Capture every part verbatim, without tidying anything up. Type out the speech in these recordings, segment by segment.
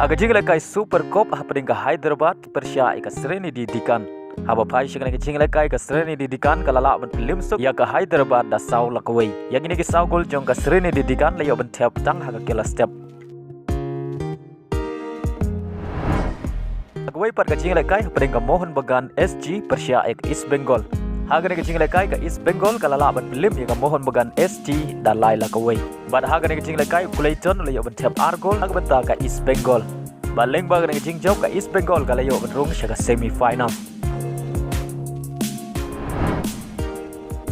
Ha ka jinglehkai Super Cup hapdeng ka Hyderabad pyrshah ïa ka Sreenidi Deccan. Haba phai sha kane ka jinglehkai, ka Sreenidi Deccan ka la lah ban pynlip suk ïa ka Hyderabad da saw la kawei. Ïa kine ki saw gol jong ka Sreenidi Deccan la ïoh ban thep tang ha ka kylla step. Ha kawei pat ka jinglehkai hapdeng ka Mohun Bagan S G pyrshah ïa ka East Bengal. Ha kane ka jinglehkai ka East Bengal ka la lah ban pynlip ïa ka Mohun Bagan S G da lai la kawei. Bad ha kane ka jinglehkai u Clayton u la ïoh ban thep ar gol na ka bynta ka East Bengal. Bad lyngba kane ka jingjop ka East Bengal ka la ïoh ban rung sha ka semi final.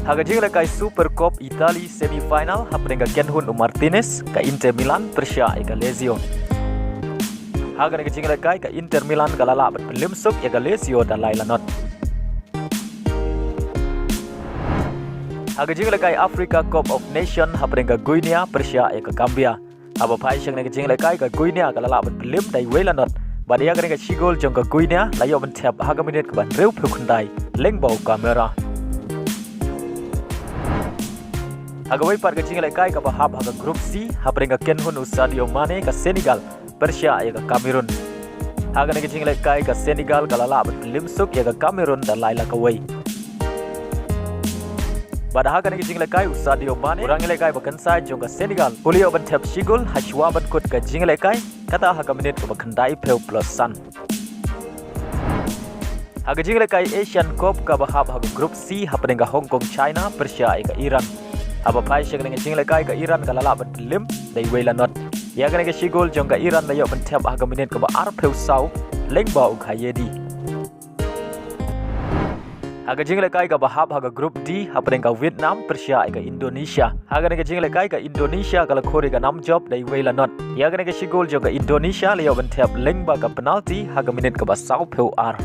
Ha ka jinglehkai Super Cup Italy semi final hapdeng ka kynhun u Martinez, ka Inter Milan pyrshah ïa ka Lazio. Ha kane ka jinglehkai ka Inter Milan ka la lah ban pynlip suk ïa ka Lazio da lai la not. Ha ka jinglehkai Africa Cup of Nation hapdeng ka Guinea pyrshah ïa ka Gambia. Haba phai sha kane ka jinglehkai ka Guinea ka la lah ban pynlip da iwei la not. Bad ïa kane ka shi gol jong ka Guinea la ïoh ban thep ha ka minit kaba hynriewphew khyndai lyngba u Camara. Ha kawei pat ka jinglehkai kaba hap ha ka Group C hapdeng ka kynhun u Sadio Mane, ka Senegal pyrshah ïa ka Cameroon. Ha kane ka jinglehkai ka Senegal ka la lah ban pynlip suk ïa ka Cameroon da lai la kawei. Bad ha kane ka jinglehkai u Sadio Mane, u nongïalehkai ba kynsai jong ka Senegal, u la ïoh ban thep shi gol hashwa ban kut ka jinglehkai, kata ha ka minit kaba khyndaiphew plus san. Ha ka jinglehkai Asian Cup kaba hap ha ka Group C hapdeng ka Hong Kong China pyrshah ïa ka Iran. Haba phai sha kane ka jinglehkai ka Iran ka la lah ban pynlip da iwei la not. Ïa kane ka shi gol jong ka Iran la ïoh ban thep ha ka minit kaba arphew saw lyngba u Khaïedi. Ha ka jinglehkai kaba hap ha ka Group D hapdeng ka Vietnam pyrshah ïa ka Indonesia. Ha kane ka jinglehkai ka Indonesia ka la khur ïa ka nam jop da iwei la not. Ïa kane ka shi gol jong ka Indonesia la ïoh ban thep lyngba ka penalty ha ka minit kaba sawphew ar.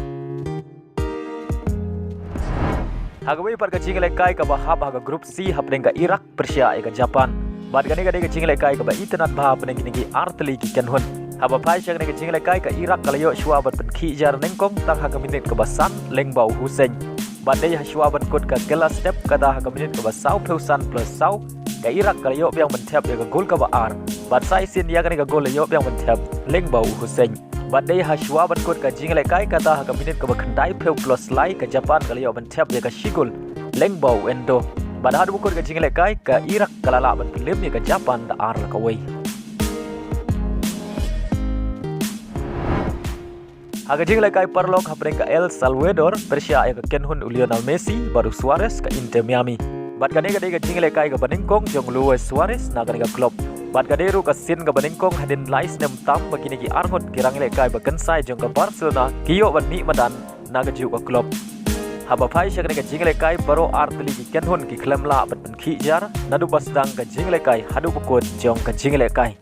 Ha kawei pat ka jinglehkai kaba hap ha ka Group C hapdeng ka Iraq pyrshah ïa ka Japan. Bad kane ka dei ka jinglehkai kaba itynnad bha hapdeng kine ki artylli ki kynhun. Haba phai sha kane ka jinglehkai ka Iraq ka la ïoh shuwa ban pynkhih jar nyngkong tang ha ka minit kaba san lyngba u Hussein. Bad dei hashwa ban kut ka kylla step kata ha ka minit kaba sawphew san plus saw, ka Iraq ka la ïoh biang ban thep ïa ka gol kaba ar. Bad sa shisien ïa kane ka gol la ïoh biang ban thep lyngba u Hussein. Bad dei hashwa ban kut ka jinglehkai kata ha ka minit kaba khyndaiphew plus lai ka Japan ka la ïoh ban thep ïa ka shi gol lyngba u Endo. Bad haduh ba kut ka jinglehkai ka Iraq ka la lah ban pynlip ïa ka Japan da ar la kawei. Ha ka jinglehkai paralok hapdeng ka El Salvador pyrshah ïa ka kynhun u Lionel Messi bad u Suarez, ka Inter Miami. Bad kane ka dei ka jinglehkai kaba nyngkong jong u Luis Suarez na kane ka club. Bad ka dei ruh ka sien kaba nyngkong hadien lai snem tam ba kine ki arngut ki nongïalehkai ba kynsai jong ka Barcelona ki ïoh ban mih madan na kajuh ka club. Haba phai sha kane ka jinglehkai baroh artylli ki kynhun ki khlem lah ban pynkhih jar naduh ba sdang ka jinglehkai haduh ba kut jong ka jinglehkai.